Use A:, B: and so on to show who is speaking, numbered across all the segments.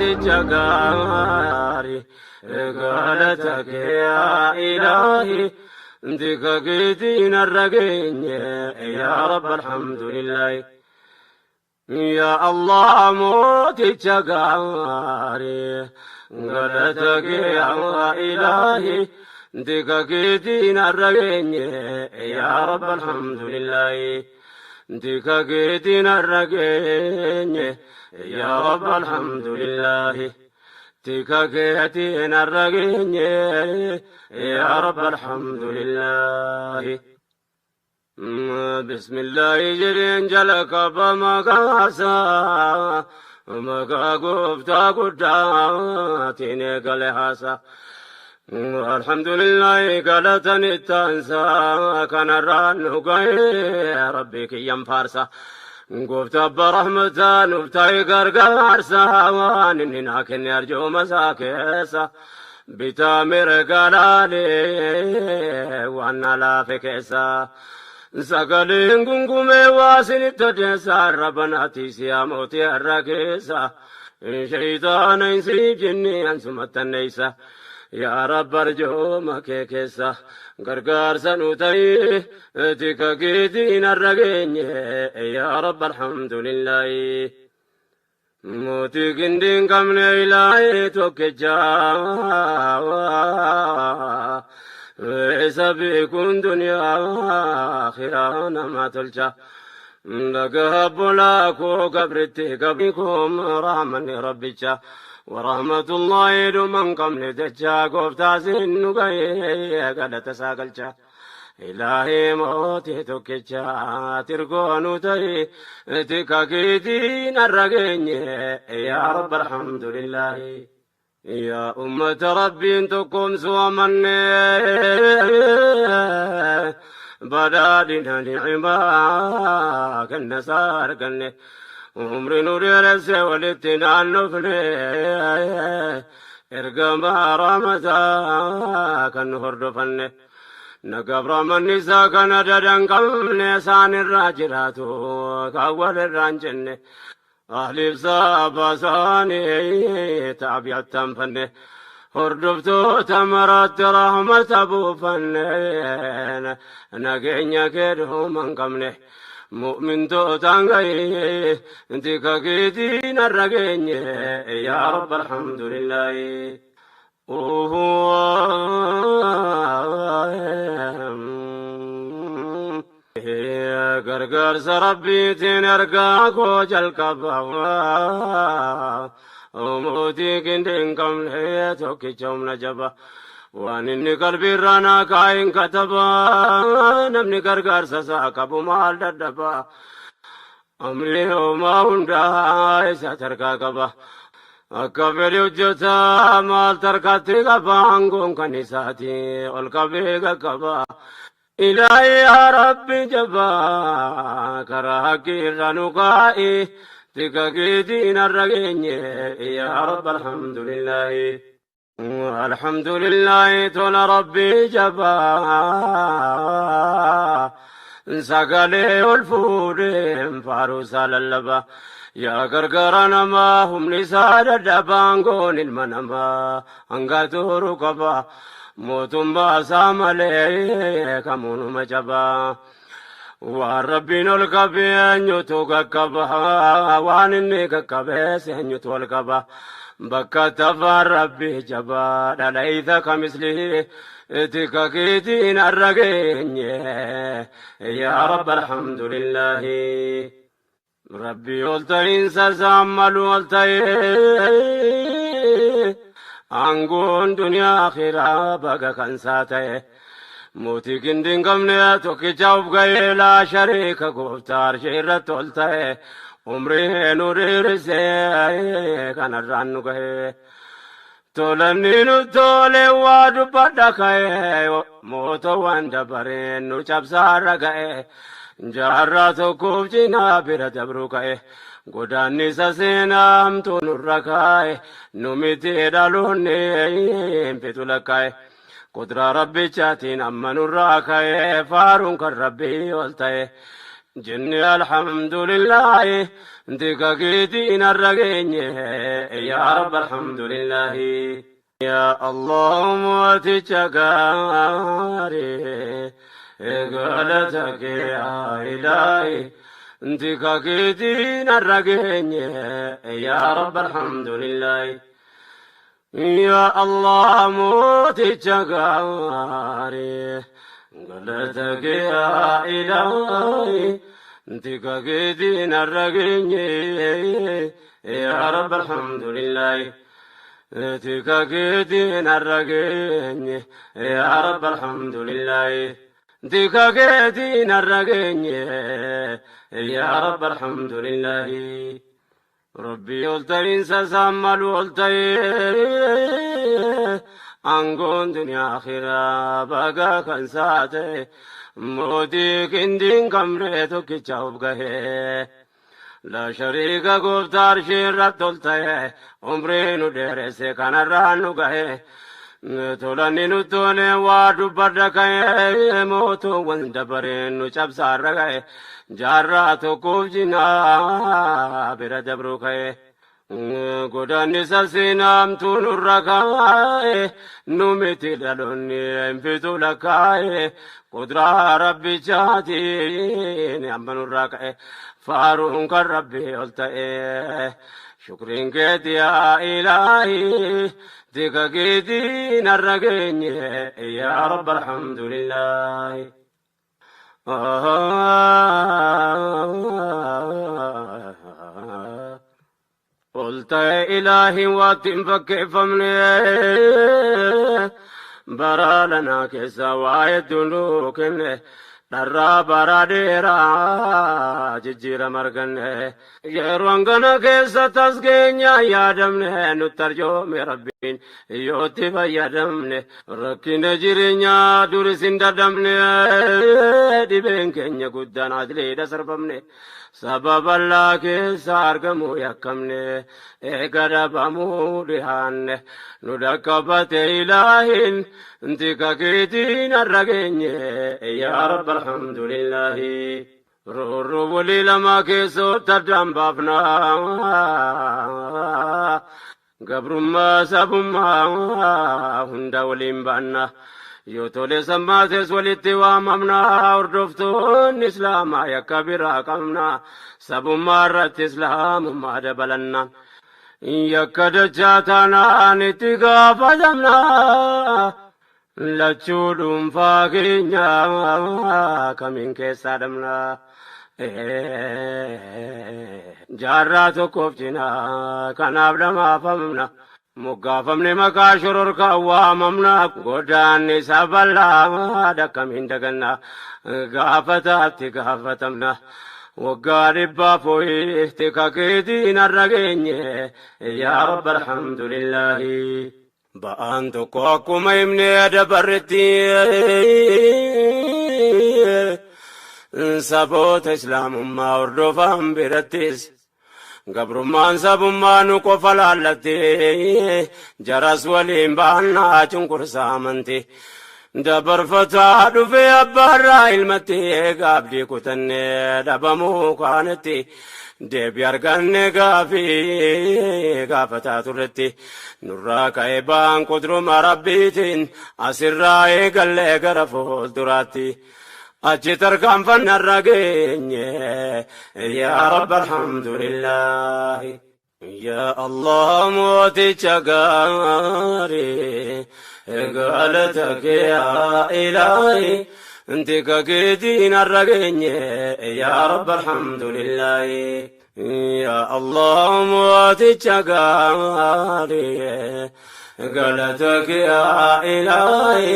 A: Mooticha gaarii, galata kee yaa ilaahi, tika keetiin har'a geenye, yaa Rabbi alhamdulillahi. Yaa Allah mooticha gaarii, galata kee yaa ilaahi, tika keetiin har'a geenye, yaa Rabbi alhamdulillahi. Tika keetiin har'a geenye, yaa Rabbi alhamdulillahi. Tika keetiin har'a geenye, yaa Rabbi alhamdulillahi. Bismillahi jedheen jala qaba maqaasaa, maqaa gooftaa guddaatiin eegale haasa. Alhamdulillahi galatan ittaansaa, kanarraan nu ga'ee Rabbi kiyyan faarsa. Gooftaa abbaa rahmataa nuuf ta'e gargaarsa, waan inni naa kenne arjooma isaa keessa. Bitaa mirga laalee waan na laafe keessa. Sagaleen gungumee waa isinitti odeessa, arraba naati siyaa mootii har'a keessa. Shayitaana hin siif jenne ansumattanneessa. Yaa Rabbi arjooma kee keessa gargaarsa nu ta'ii, tika keetiin har'a geenye, yaa Rabbi alhamdulillahi. Mootii gindii hin qabne ilaahee tokkicha, isa beekuun duniyaa akhiraa nama tolcha. Dhagaa bolaa koo gabritti gabri koo rahmanni rabbicha. Warahmatullahi dhuma hin qabne jecha, gooftaa siin nu ga'ee galata isaa galcha. Ilaahii mootii tokkicha tirgoo nu ta'e, tika keetiin har'a geenye, yaa Rabbi alhamdulillahi. Yaa ummata Rabbiin tokkoomsuu amanne, badhaadhina ni'imaa kenna isaa arganne, umri nu dheeresse walitti naannofne, ergamaa rahmataa kan nu hordofanne. Nagaaf rahmanni isaa kana dadan qabne isaan irraa jiraatu kan walirraa hin jenne. Ahliif saaba isaanii taabi'attan fanne. Hordoftoota maraatti rahmata buufanne, nageenya kee dhuma hin qabne. Mu'mintootaan gahee tika keetiin har'a geenye, yaa Rabbi alhamdulillahi. Gargaarsa Rabbiitiin ergaa koo jalqaba. Mootii gindi hin qabne tokkicha humna jaba. Waan inni qalbiirraa naa kaa'in kataba. Namni gargaarsa isaa qabu maal dadhaba? Amri homaa hundaa isa tarkaa qaba. Akka fedhe hojjeta maal tarkaatti qaba, aangoon kan isaati ol qabee qaqqaba. Ilaahi yaa Rabbi jabaa, karaa haqqii irra nu kaa'i, tika keetiin har'a geenye, yaa Rabbi alhamdulillahi. Alhamdulillahi tola Rabbii jabaa, sagalee ol fuudheen faaruu isaa lallaba. Yaa gargaara namaa humni isaa dadhabaan, goon ilma namaa hanga turu qaba. Mootummaa isaa malee kamuunuma jabaa. Waan Rabbiin ol qabe eenyutu qaqqaba? Waan inni qaqqabees eenyutu ol qaba? Bakka tafaan Rabbi jabaa dhalaysa kamisli, tika keetiin har'a geenye, yaa Rabbi alhamdulillahi. Rabbi ol ta'iinsa isaan malu ol ta'ee, aangoon duniyaa akhiraa baga kan isaa ta'e. Mootii gindi hin qabne tokkicha of ga'ee, laa shariika, gooftaa arshii irratti ol ta'e, umrii nu dheerisee kanarraan nu ga'e. Tolanni nu tole waa dubbadha ka'e, mootowwan dabareen nu cabsaarra ga'e, jaarraa tokkoof cinaa bira dabru ka'e, godaannisa seenaa hamtuu nurra kaa'e, nu miti dhaloonni hin fixu lakkaa'e. Qudraa rabbichaatiin amma nurraa ka'e, faaruun kan Rabbii ol ta'e. Jenne alhamdulillaahi, tika keetiin har'a geenye, yaa Rabbi alhamdulillaahi. Yaa Allah mooticha gaarii, galata kee yaa ilaahi, tika keetiin har'a geenye, yaa Rabbi alhamdulillaahi. Yaa Allah mooticha gaarii, galata kee yaa ilaahi, tika keetiin har'a geenye, yaa Rabbi alhamdulillaahi. Tika keetiin har'a geenye, yaa Rabbi alhamdulillaahi. Tika keetiin har'a geenye, yaa Rabbi alhamdulillaahi. Rabbi ol ta'iinsa isaan malu ol ta'ee, aangoon duniyaa akhiraa bagaa kan saate, mootii qindiin qabne tokkicha of gahee. La shariika gooftaa arshii irratti ol ta'e, umrii nu dheeresse kanarraan nu gahe. Tolanni nu tole waa dubbadha ka'e, mootuuwwan dabareen nu cabsaarra ga'e, jaarraa tokkoof jinaa bira dabru ka'e. Godaannisa seenaamtuu nurra kaa'e, nu miti dhaloonni hin fitu lakkaa'e, qudraa rabbichaatiin amma nurraa ka'e, faaruun kan rabbii ol ta'e. Shukriin keeti yaa ilaahi, tika keetiin har'a geenye, yaa Rabbi alhamdulillaahi. Ol ta'e ilaahiin waatti hin fakkeeffamne, bara lanaa keessa waa hedduu nuu kenne, dharraa bara dheeraa jijjiirama arganne. Yeroo hangana keessa tas keenya yaadamne, nutti arjoome rabbiin yootti fayyadamne. Rakkina jireenyaa duris hin dadhabne, dhibeen keenya guddaan adliidha sarbamne. Sababa bal'aa keessa argamu yakkamne, eega dhabamuu dhihaanne, nu dhaqqabate ilaahin, tika keetiin har'a geenye, yaa Rabbi alhamdulillaahi. Roorroo walii lama keessootti addaan baafna. Gabrummaa sabummaa hunda waliin baanna. Yoo tole sammaates walitti waamamna. Hordoftoonni islaamaa yakka biraa qabna. Sabummaa irratti islaamummaa dabalanna. Yakka dachaa taanaan itti gaafatamna. Lachuu dhuunfaa keenya kamiin keessaa dhabna. Jaarraa tokkoof cinaa kanaaf dhamaafamna. Moggaafamne maqaa shororkaa waamamna. Godaanni isa bal'aa akkamiin daganna. Gaafataatti gaafatamna. Waggaa dhibbaaf ho'i tika keetiin har'a geenye, yaa Rabbi alhamdulillaahi. Ba'aan tokko akkuma himnee dabarretti, saboota islaamummaa hordofan birattis gabrummaan sabummaa nu qofa laallatti, jaras waliin baannaa cunqursaa amanti. Dabarfataa dhufee abbaarraa ilmatti, gaabdii kutannee dhabamuu kaanetti, deebii arganne gaafii gaafataa turretti. Nurraa ka'e ba'aan qudruma rabbiitiin, asirraa eegallee gara fuulduraatti. Achi tarkaanfannarra geenye, yaa Rabbi alhamdulillaahi. Yaa Allah mooticha gaarii, galata kee yaa ilaahi, tika keetiin har'a geenye, yaa Rabbi alhamdulillaahi. Yaa Allah mooticha gaarii, galata kee yaa ilaahi,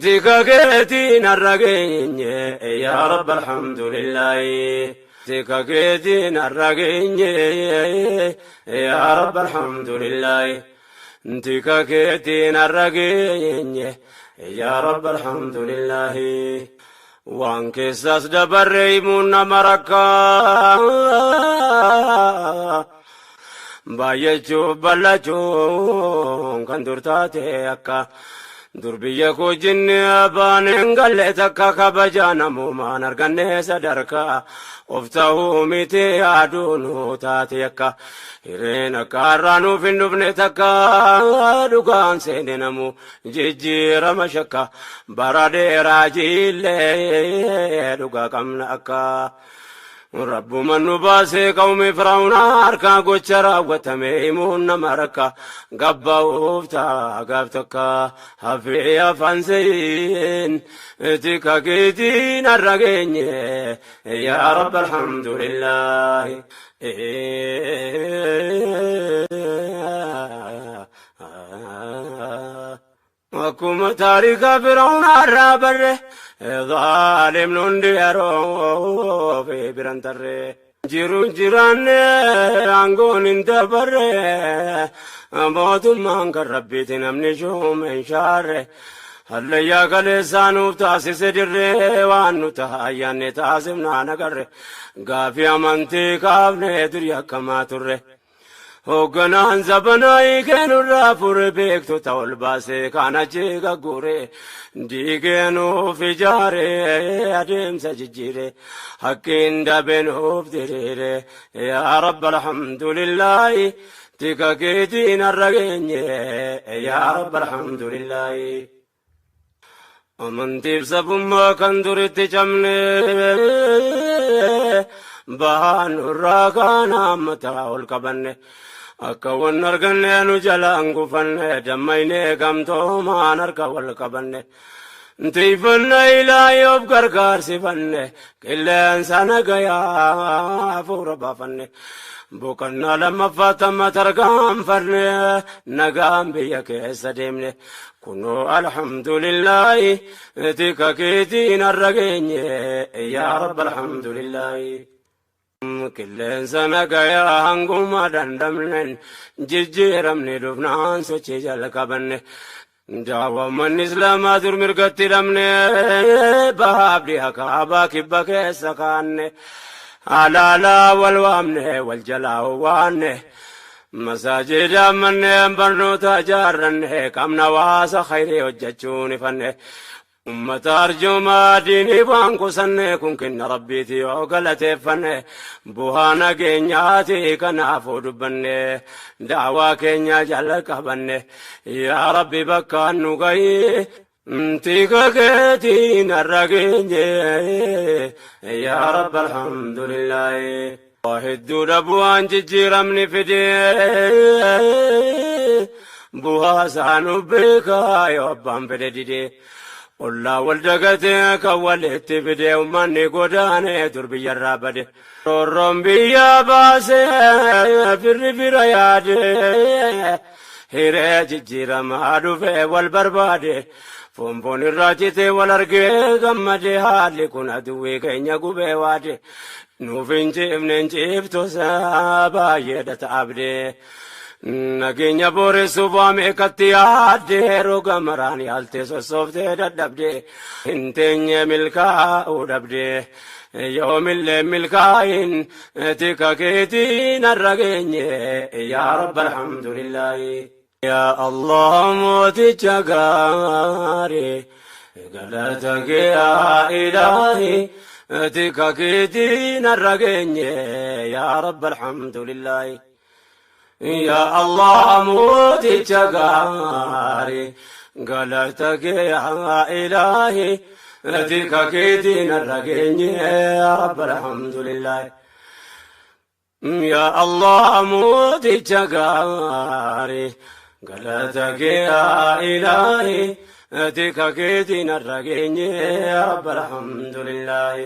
A: tika keetiin har'a geenye, yaa Rabbi alhamdulillaahi. Tika keetiin har'a geenye, yaa Rabbi alhamdulillaahi. Tika keetiin har'a geenye, yaa Rabbi alhamdulillaahi. Waan keessas dabarre himuun nama rakkaa. Baay'achuuf bal'achuun kan dur taate akka. Dur biyya koo jinni abbaan hin galle takka kabaja namumaan arganne sadarkaa of ta'uu miti yaaduun taate akka hireen akka har'aa nuuf hin dhufne takka dhugaan seene namu jijjiirama shakka bara dheeraa jiillee dhugaa qabna akka. Rabbuma nu baasee qawmi Firaa'uuna harkaa gocha raawwatame himuun nama rakka gabba'uuf ta'a gaaf takka hafee afaan seeyin tika keetiin har'a geenye yaa Rabbi alhamdulillaahi. Akkuma taarika Firaa'uuna irraa barre zaalimni hundi yeroo fi biran tarre. Jiruun jiraanne aangoon hin dabarre mootummaan kan rabbiiti namni shuume hin shaarre. Hallayyaa kaleessaa nuuf taasise dirree waan nu ta'a ayyaanne taasifnaan agarre gaafii amantii kaafne durii akkamaa turre. Hoogganaan zabanaa hiikee nurraa fure beektota ol baasee kan achi gaggure diigee nuuf ijaare adeemsa jijjiire hakkiin dabe nuuf diriire yaa Rabbi alhamdulillaahi tika keetiin har'a geenye yaa Rabbi alhamdulillaahi. Amantiif sabummaa kan duritti cabne bahaan nurraa kaan hammataa ol qabanne akka wan arganne nu jalaan gufanne dammaynee gamtoomaan harka wal qabanne tiifanna ilaahii of gargaarsifanne qilleensa nagayaa hafuura baafanne boqonnaa lammaffaa tamma tarkaanfanne nagaan biyya keessa deemne kunoo alhamdulillaahi tika keetiin har'a geenye yaa Rabbi alhamdulillaahi. Qilleensa nagayaa hanguma dandamnen jijjiiramne dhufnaan sochii jalqabanne. Daawwammanni Islaamaa dur mirgatti dhabne bahaaf dhiha kaabaa kibba keessa kaanne alaalaa wal waamne wal jalaa waanne masaajida manneen barnoota ijaarranne qabna waasa khayrii hojjechuun ifanne ummata arjoomaa diinii waan qusanne kun kenna rabbiiti yoo galateeffanne bu'aa nageenyaati kanaafuu dubbanne daawaa keenya jala qabanne yaa Rabbi bakka nu gahi tika keetiin har'a geenye yaa Rabbi alhamdulillaahi. Waa hedduudha bu'aan jijjiiramni fide bu'aa isaa nu beekaa yoo abbaan fedhe dide. Ollaa wal dagatee kan walitti fide uummanni godaanee dur biyyarraa bade. Roorroon biyya baasee firri fira yaade hiree jijjiiramaa dhufe wal barbaade. Foonfoon irraa citee wal argee gammade haalli kun aduwwii keenya gubee waade. Nuuf hin ciifne hin ciiftusa baay'eedha ta'abdee. Nageenya booressuuf waa meeqatti yaadde roga maraan yaaltee sossooftee dadhabde hin teenye milkaa'uu dhabde yoomillee milkaa'in tika keetiin har'a geenye yaa Rabbi alhamdulillaahi. Yaa Allah mooticha gaarii galata kee yaa ilaahi tika keetiin har'a geenye yaa Rabbi alhamdulillaahi. Yaa Allah mooticha gaarii galata kee yaa ilaahi tika keetiin har'a geenye yaa Rabbi alhamdulillaahi. Yaa Allah mooticha gaarii galata kee yaa ilaahi tika keetiin har'a geenye yaa Rabbi alhamdulillaahi.